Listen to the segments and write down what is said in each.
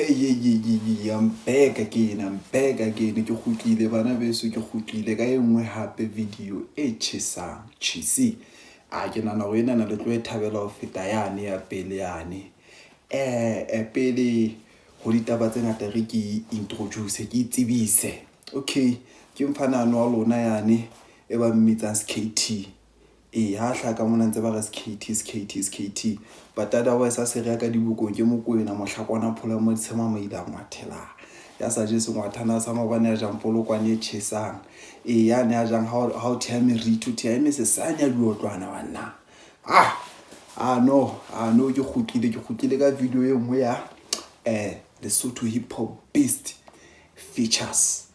Hey, hey, hey, hey, hey, I'm back again, I'm back again. Ke kgutlile bana beso, ke kgutlile ka e nngwe hape video e tjhesang, cheesy. A ke nahana hore enana le tlo e thabela ho feta yane ya pele yane. Pele ho ditaba tse ngata re ke introduce, ke itsebise. Okay, ke mfanano wa lona yane e ba mmitsang SKT. Ee, ha hlaha ka mona ntse ba re SKT, SKT, SKT. But otherwise ha se re ya ka dibokong ke Mokoena Mohlakwana Phola Moditshema Maila Ngwathela. Ya sa je sengwathana sa maobane ya jang polokwane e tjhesang. Ee, yane ya jang ha o theha meriti o theha e mesesane ya diotlwana banna. Ah, ah no, ah no, ke kgutlile ka video e nngwe ya Lesotho Hip Hop Beast features.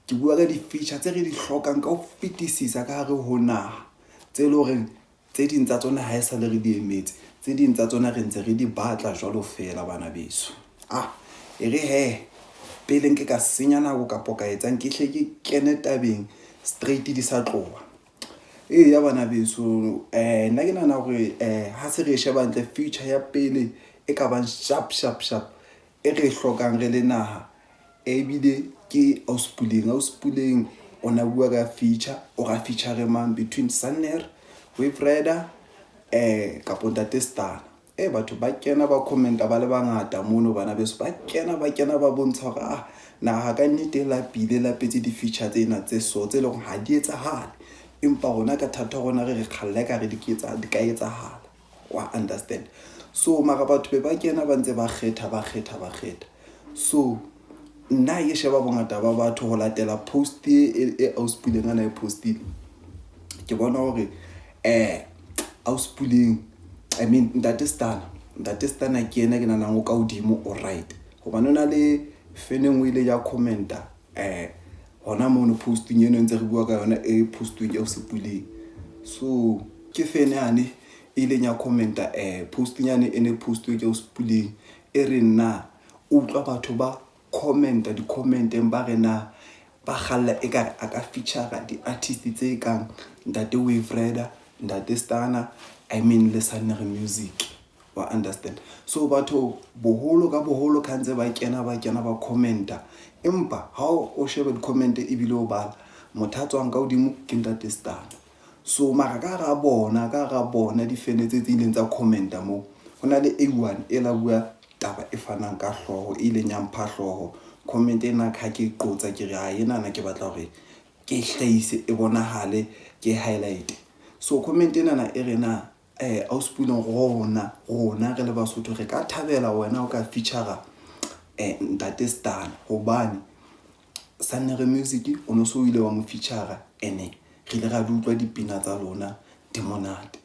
Ke bua ka di-feature tse re di hlokang ka ho fetisisa ka hare ho naha, tse leng horeng tse ding tsa tsona ha e sale re di emetse, tse ding tsa tsona re ntse re di batla jwalo feela bana beso. Ah, e re hee pele nke ka senya nako kapo ka etsang, ke hle ke kene tabeng straight di sa tloha. Eya bana beso, nna ke nahana hore ha se re e sheba hantle, feature ya pele e ka bang sharp sharp sharp e re e hlokang re le naha, ebile ke Ausi Puleng. Ausi Puleng o na bua ka feature, o ra feature mang between Sannere, Wave Rider kapo Ntate Stunner. E batho ba kena ba comment-a ba le bangata mono bana beso, ba kena ba kena ba bontsha hore ah, naha ka nnete e lapile, e lapetse di-feature tsena tse so tse leng hore ha di etsahale, empa rona ka thata rona re re kgalla ekare di ka etsahala, wa understand. So mara batho be ba kena ba ntse ba kgetha, ba kgetha, ba kgetha. So nna ke sheba bongata ba batho ho latela post e Ausi Puleng ana e postile, ke bona hore Ausi Puleng, I mean Ntate Stunner, Ntate Stunner ke yena ke nahanang o ka hodimo, o right, hobane o na le fan e nngwe ile ya comment-a hona mono posting eno ntse re bua ka yona e postuweng ke Ausi Puleng. So ke fan yane e ileng ya comment-a posting yane e ne postuwe ke Ausi Puleng, e re na utlwa batho ba comment-a di-comment-eng ba re na ba kgalla ekare a ka feature-a di-artist tse kang Ntate Wave Rider, Ntate Stunner, I mean le Sannere Music, wa understand. So batho boholo ka boholo ka ntse ba kena ba kena ba comment-a, empa ha o sheba di-comment ebile o bala, motho a tswang ka hodimo ke Ntate Stunner. So mara ka hara bona, ka hara bona di-fan tse tse ileng tsa comment-a moo, ho na le a one e la bua taba e fanang ka hlooho, e ileng ya mpha hlooho. Comment ena ha ke qotsa ke re ha enana ke batla hore ke hlahise e bonahale, ke highlight. So comment enana e re na Ausi Puleng, rona re le Basotho re ka thabela wena o ka feature-a Ntate Stunner, hobane Sannere Music o no so ile wa mo feature-a ene re ile ra di utlwa dipina tsa lona di monate,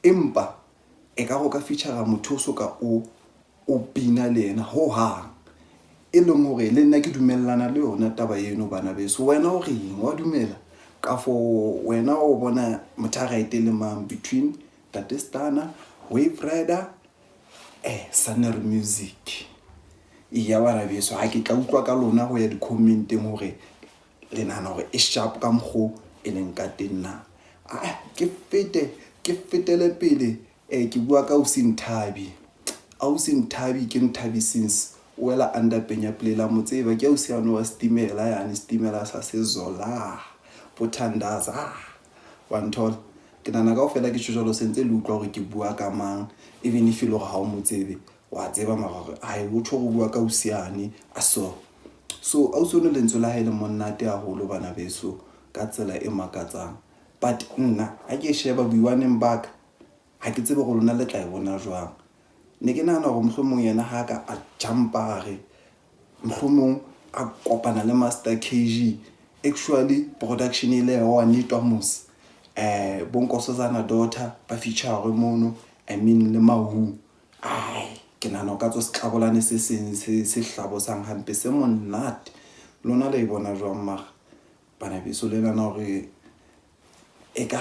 empa e ka re o ka feature-a motho o so ka o bina le yena ho hang, e leng hore le nna ke dumellana le yona taba eno bana beso. Wena o reng, wa dumela kafo wena o bona motho a right le mang between Ntate Stunner, Wave Rider, Sannere Music? Eya bana beso, ha ke tla utlwa ka lona ho ya di-comment-eng hore le nahana hore e sharp ka mokgo e leng ka teng na. Ah, ke fete, ke fetele pele. Ke bua ka Ausi Nthabi. Ausi Nthabi ke Nthabi since o wela under Penya Play, la mo tseba, ke ausi yane wa setimela yane, setimela sa Sezola Bothandaza, wa nthola. Ke nahana kaofela ke tjho jwalo se ntse le utlwa hore ke bua ka mang, even if e le hore ha o mo tsebe, wa tseba mara hore ai o tjho o bua ka ausi yane a so. So ausi ono lentswe la hae le monate haholo bana beso ka tsela e makatsang, but nna ha ke sheba boiwaneng ba ka, ha ke tsebe hore lona le tla e bona jwang. Ne ke nahana hore mohlomong yena ha ka a jump-a hare, mohlomong a kopana le Master KG, actually production e ile ya wa netwa mos, bo Nkosazana Daughter ba feature mono, I mean le Mahu. Ai, ke nahana o ka tswa setlabolane se seng se hlabosang hampe se monate. Lona le e bona jwang mara bana beso? Le nahana hore e ka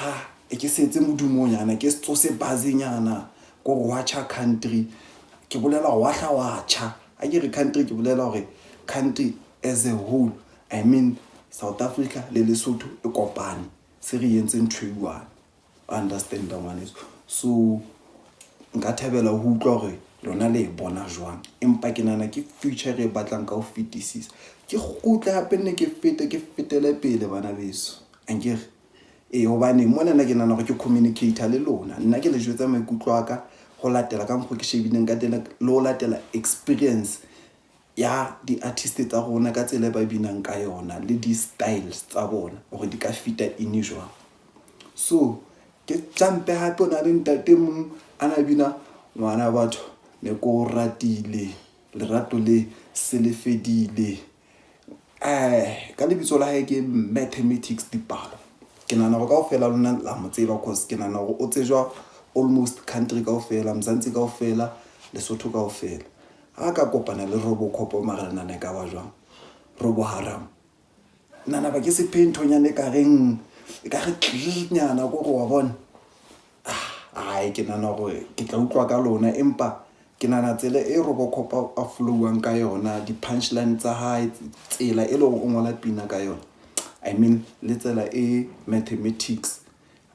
e ke setse modumonyana, ke tsose buzz-nyana ko re wa tjha country? Ke bolela hore wa hla wa tjha. Ha ke re country, ke bolela hore country as a whole, I mean South Africa le Lesotho e kopane, se re entse ntho e one, understand ngwaneso. So nka thabela ho utlwa hore Lona le e bona jwang? Empa ke nahana ke future re e batlang ka ho fetisisa. Ke kgutle hape nne ke fete ke fetele pele bana beso. Ankere? Ee, hobane monana ke nahana hore ke communicate-a le lona. Nna ke le jwetsa maikutlo a ka ho latela ka mokgo ke shebileng ka teng le ho latela experience ya di-artist tsa rona ka tsela e ba binang ka yona le di-styles tsa bona hore di ka fita in jwang. So ke jump-e hape ho na le ntate e mong a na bina ngwana batho ne ke o ratile lerato le se le fedile. Ka lebitso la hae ke Mathematics Dipalo. Ke nahana hore kaofela lona la mo tseba cause ke nahana hore o tsejwa almost country kaofela, Mzansi kaofela, Lesotho kaofela. Ha ka kopana le Robocop mara le nahana e ka ba jwang? Robo Haram. Nahana ba ke se phe nthonyana e ka reng e ka re nyana ko re wa bona. Ai ke nahana hore ke tla utlwa ka lona empa ke nahana tsela e Robocop a flow-ang ka yona, di-punchline tsa hae, tsela e leng hore o ngola pina ka yona. I mean le tsela e Mathematics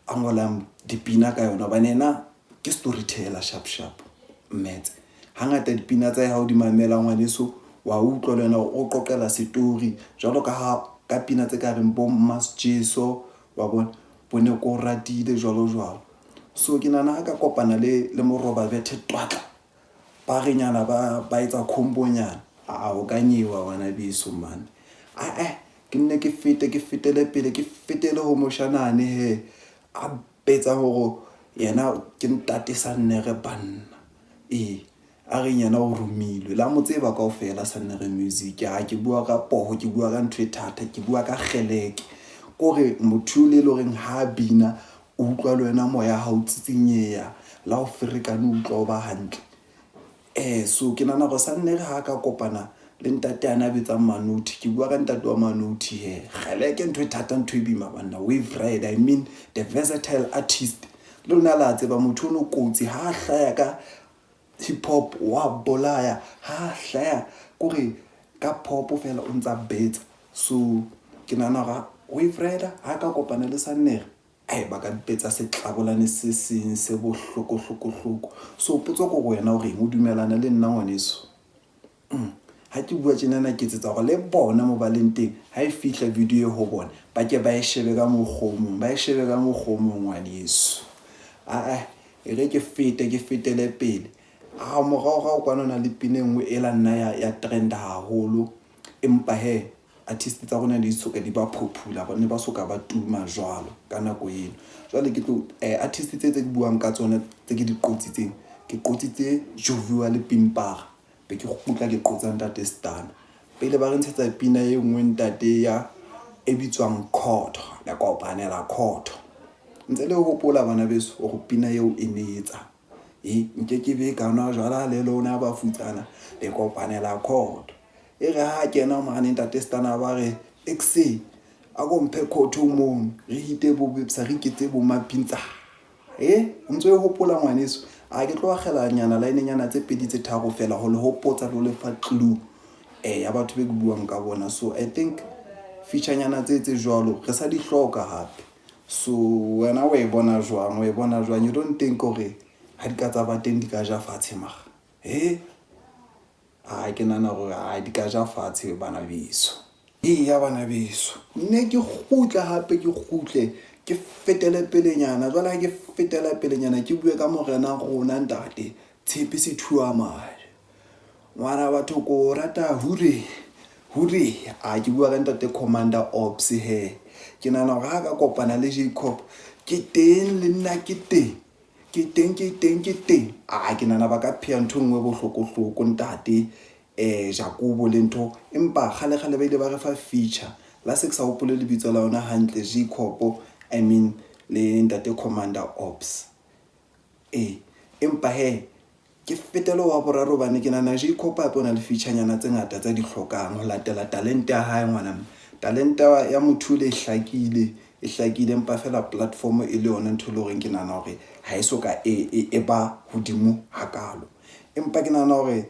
a ngolang dipina ka yona hobane yena ke storyteller sharp sharp mmetse. Hangata dipina tsa hae ha o di mamela ngwaneso wa utlwa le wena o qoqela story jwalo ka ha ka pina tse ka reng bo Mas Jeso wa bona bo ne ko ratile jwalo jwalo. So ke nahana ha ka kopana le Moroba Bethe Twatla ba re nyana ba etsa combo nyana a o ka nyewa ngwana beso man. Ae ke nne ke fete ke fetele pele ke fetele ho moshanane he a betsa hore yena ke ntate Sannere banna. Ee, a reng yena o romilwe la mo tseba kaofela Sannere Music. Ha ke bua ka poho, ke bua ka ntho e thata, ke bua ka kgeleke. Kore motho le horeng ha bina o utlwa le wena moya ha o tsitsinyeha le ha o ferekane o utlwa o ba hantle. So ke nahana hore Sannere ha ka kopana le ntate ana a bitsang Manothi, ke bua ka ntate wa Manothi he. Kgeleke ntho e thata ntho e boima banna. Wave Rider, I mean the versatile artist. Le lona la tseba motho ono kotsi ha a hlaya ka hip hop wa bolaya, ha a hlaya kore ka pop fela o ntsa betsa. So ke nahana hore Wave Rider ha ka kopana le Sannere ai ba ka betsa setlabolane se seng se bohloko hloko hloko. So potso ke hore wena o reng o dumellana le nna ngwaneso? Ha ke bua tjenana ke etsetsa hore le bona mo ba leng teng ha e fihla video e ho bona ba ke ba e shebe ka mokgwa o mong, ba e shebe ka mokgwa o mong ngwaneso. Ae e re ke fete ke fetele pele. A moraorao kwana ho na le pina e nngwe e la nna ya trend-a haholo empa hee artist tsa rona di soka di ba popular ba ne ba soka ba tuma jwalo ka nako eno. Jwale ke tlo artist tse tse ke buang ka tsona tse ke di qotsitseng, ke qotsitse Joviwa le Pimpara be ke kgutla ke qotsa ntate Stunner. Pele ba re ntshetsa pina e nngwe ntate ya e bitswang Khotho, le kopanela khotho. Ntse le hopola bana beso hore pina eo e ne etsang. E nkekebe ka nwa jwala le lona bafutsana le kopanela khotho. E re ha kena mane ntate Stunner ba re exe a ko mphe khotho mono re hite bo bepsa re iketse bo mapintsa. E o ntso e hopola ngwaneso? A ke tlo akgela nyana line nyana tse pedi tse tharo fela ho le hopotsa le ho le fa clue ya batho be ke buang ka bona. So I think feature nyana tse tse jwalo re sa di hloka hape. So wena o e bona jwang? O e bona jwang? You don't think hore ha di ka tsa ba teng di ka ja fatshe mara? He? Ai ke nahana hore ai di ka ja fatshe bana beso. Eya bana beso, nne ke kgutle hape ke kgutle ke fetele pelenyana. Jwale ha ke fetela pelenyana ke bue ka morena rona ntate Tshepe Sethuamajwe. Ngwana batho ko rata hure hure. A ke bua ka ntate Commander Ops he. Ke nahana hore ha ka kopana le Jacob ke teng le nna ke teng. Ke teng ke teng ke teng. A ke nahana ba ka pheha ntho e nngwe bohloko-hloko ntate Jakobo le ntho. Empa kgale kgale ba ile ba re fa feature. La se ke sa hopole lebitso la yona hantle Jacob I mean le ntate Commander Ops. Ee, empa hee ke fetele wa boraro hobane ke nahana Jacob hape o na le feature nyana tse ngata tsa di hlokang ho latela talente ya hae ngwana mme. Talente ya motho le e hlakile e hlakile empa feela platform e le yona ntho e leng hore ke nahana hore ha e soka e ba hodimo hakalo. Empa ke nahana hore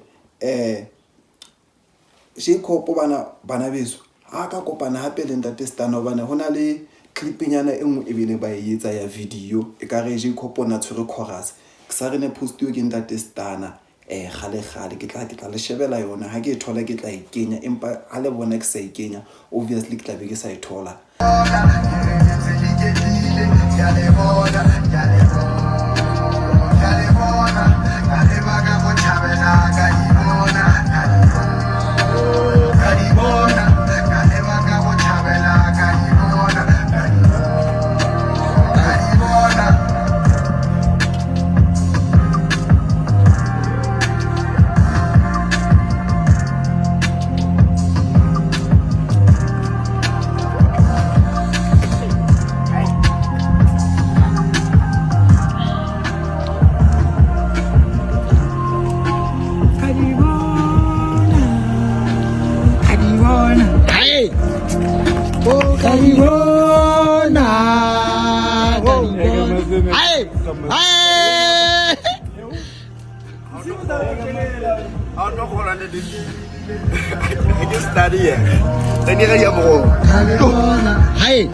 Jacob bana beso ha ka kopana hape le ntate Stunner hobane ho na le clip-nyana e nngwe e bile ba e etsa ya video ekare Jacob o na tshwere chorus. Ke sa re ne post-iwe ke ntate Stunner. Kgale kgale ke tla le shebela yona. Ha ke e thola, ke tla e kenya, empa ha le bona ke sa e kenya, obviously ke tla be ke sa e thola. Ke a le bona, ke a le bona, ke a le bona, ka leba ka botjhabela, ka di bona, ka di bona, ka di bona, ka leba ka botjhabela, ka di bona, ka di bona, ka di bona. Ka di bona, ka di bona. Hey! Oh, ka di bona, ka di bona. Hey! Hey! Ha o tlo kgolwa le ke study yena re di re ya mo. Ka di bona. Hey!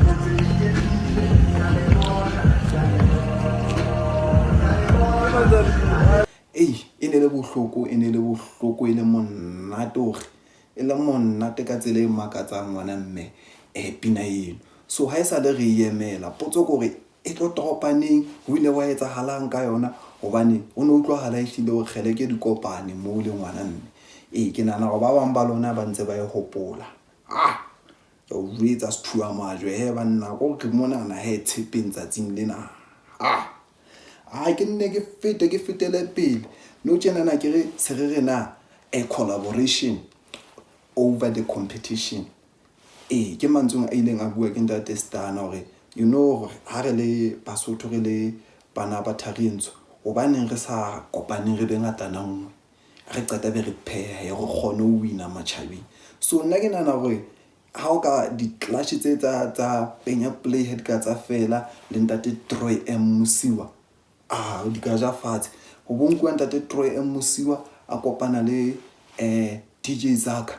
Ei, e ne le bohloko, e ne le bohloko, e le monate hore e le monate ka tsela e makatsang, ngwana mme, pina eno. So ha e sa le re e emela, potso ke hore e tlo toropaneng, ho ile wa etsahalang ka yona, hobane ho no utlwahala ehlile hore kgeleke di kopane mo le ngwana mme. Ee, ke nahana hore ba bang ba lona ba ntse ba e hopola. Ah, ke o jwetsa sethuwa majwe he banna, ko re monana he tshepeng tsatsing lena. Ah, a ke nne ke fete, ke fetele pele. Nou tjenana ke re se re re na a collaboration over the competition. Ee, ke mantsweng a ileng a bua ke ntate Stana hore you know hore ha re le Basotho, re le bana ba thari e ntsho, hobaneng re sa kopaneng, re be ngatana nngwe, re qeta be re phehe, re kgone ho wina matjhabeng. So nna ke nahana hore ha o ka di-clash tse tsa Penya Playhead ka tsa fela le ntate Troy M Mosiwa, ah, di ka ja fatshe. Ho bo nkuwa ntate Troy M Mosiwa a kopana le DJ Zaka,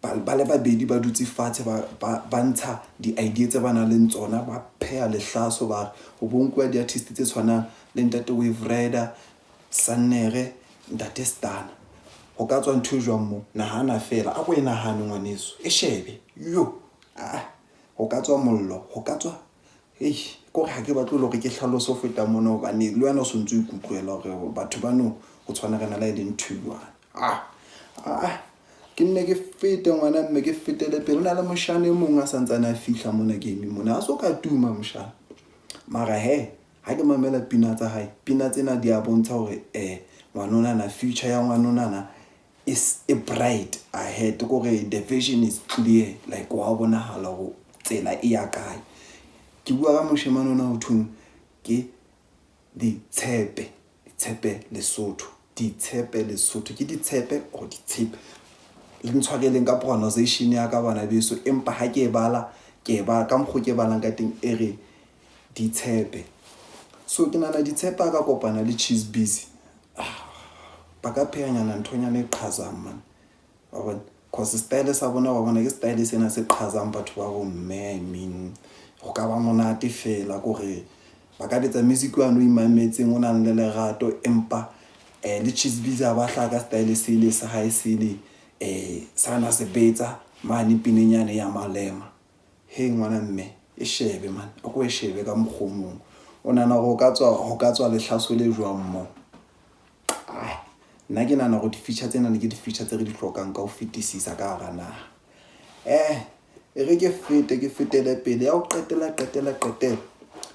ba le babedi ba dutse fatshe, ba ntsha di-idea tse ba nang le tsona, ba pheha lehlaso. Ba re ho bo nkuwa di-artist tse tshwanang le ntate Wave Rider Sannere, ntate Stana, ho ka tswa ntho e jwang mo? Nahana fela, a ko e nahane ngwaneso, e shebe yo. Ah, ho ka tswa mollo, ho ka tswa. Hei, kore ha ke batle le hore ke hlalose ho feta mona, hobane le wena o sontso o ikutlwela hore batho bano ho tshwana le ha e le ntho e one. Ah, ah, ke nne ke fete, ngwana mme, ke fetele pele. Ho na le moshana e mong a santsane a fihla mona game mona, a so ka tuma moshana, mara he ha ke mamela pina tsa hae, pina tsena di a bontsha hore ngwanonana, future ya ngwanonana is e bright ahead, kore the vision is clear, like wa bonahala hore tsela e ya kae. Ke bua ka moshemane ona ho thweng ke Ditshepe, Ditshepe Lesotho, Ditshepe Lesotho. Ke Ditshepe or Ditshepe, le ntshwareleng ka pronunciation ya ka, bana beso, empa ha ke e bala, ke e bala ka mokgo ke e balang ka teng, e re Ditshepe. So ke nahana Ditshepe a ka kopana le Cheese Busy, ba ka phehanyana nthonyana e qhazang man, wa bona, cause style sa bona, wa bona, ke style sena se qhazang batho ba bo mme. I mean, ho ka ba monate fela, kore ba ka betsa music wa no imametseng, o nang le lerato, empa le Cheese Busy a ba hlaha ka style sele sa hae sele sana se betsa mane pineng yane ya Malema. He ngwana mme, e shebe man, a ko e shebe ka mokgwa o mong. O nahana hore ho ka tswa lehlaso le jwang mo? Ah, nna ke nahana hore di-feature tsena ne ke di-feature tse re di hlokang ka ho fetisisa ka hara naha. E re ke fete, ke fetele pele. Ya ho qetela qetela qetela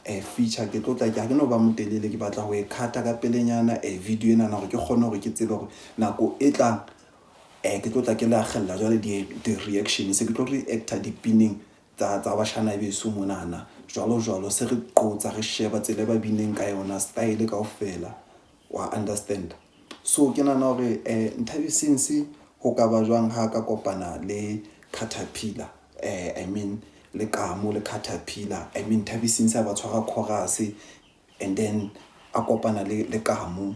feature, ke tlo tla ke ha ke no ba motelele, ke batla ho e cut-a ka pelenyana video enana, hore ke kgone hore ke tsebe hore nako e tlang ke tlo tla ke le akgella jwale di-reaction, se ke tlo reacta dipineng tsa bashana beso monana, jwalo jwalo, se re qotsa, re sheba tsela e ba bineng ka yona, style kaofela, wa understand. So ke nahana hore Nthabiseng ho ka ba jwang ha ka kopana le Caterpillar, I mean le Kamo le Caterpillar, I mean Nthabiseng a ba tshwara chorus and then a kopana le Kamo,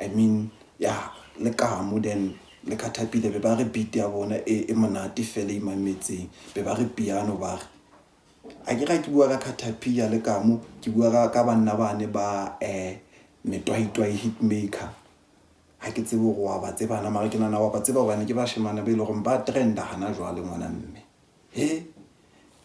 I mean ya le Kamo, then le Caterpillar, be ba re beat ya bona e monate fela, e imametseng, be ba re piano. Ba re a ke ra ke bua ka Caterpillar le Kamo, ke bua ka banna bane ba Metwaitwai Hitmaker. Ha ke tsebe hore wa ba tseba na mara ke nahana wa ba tseba hobane ke bashemane ba e leng hore ba trenda hana jwale ngwana mme. He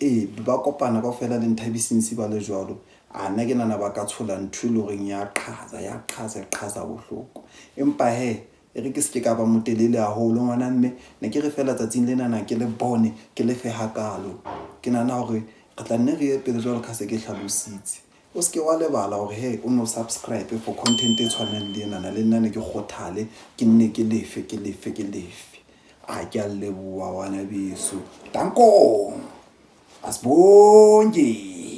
ee ba kopana kaofela le Nthabiseng ba le jwalo. A nna ke nahana ba ka tshola ntho e leng horeng ya qhaza ya qhaza e qhaza bohloko. Empa hee e re ke se ke ka ba motelele haholo ngwana mme ne ke re feela tsatsing lenana ke le bone ke le fe hakalo. Ke nahana hore re tla nne re ye pele jwalo ka se ke hlalositse. O se ke wa lebala hore he o no subscribe for content e tshwanang le enana le nna ne ke kgothale ke nne ke lefe ke lefe ke lefe. A ke a leboha bana beso. Dankong. Asibonge.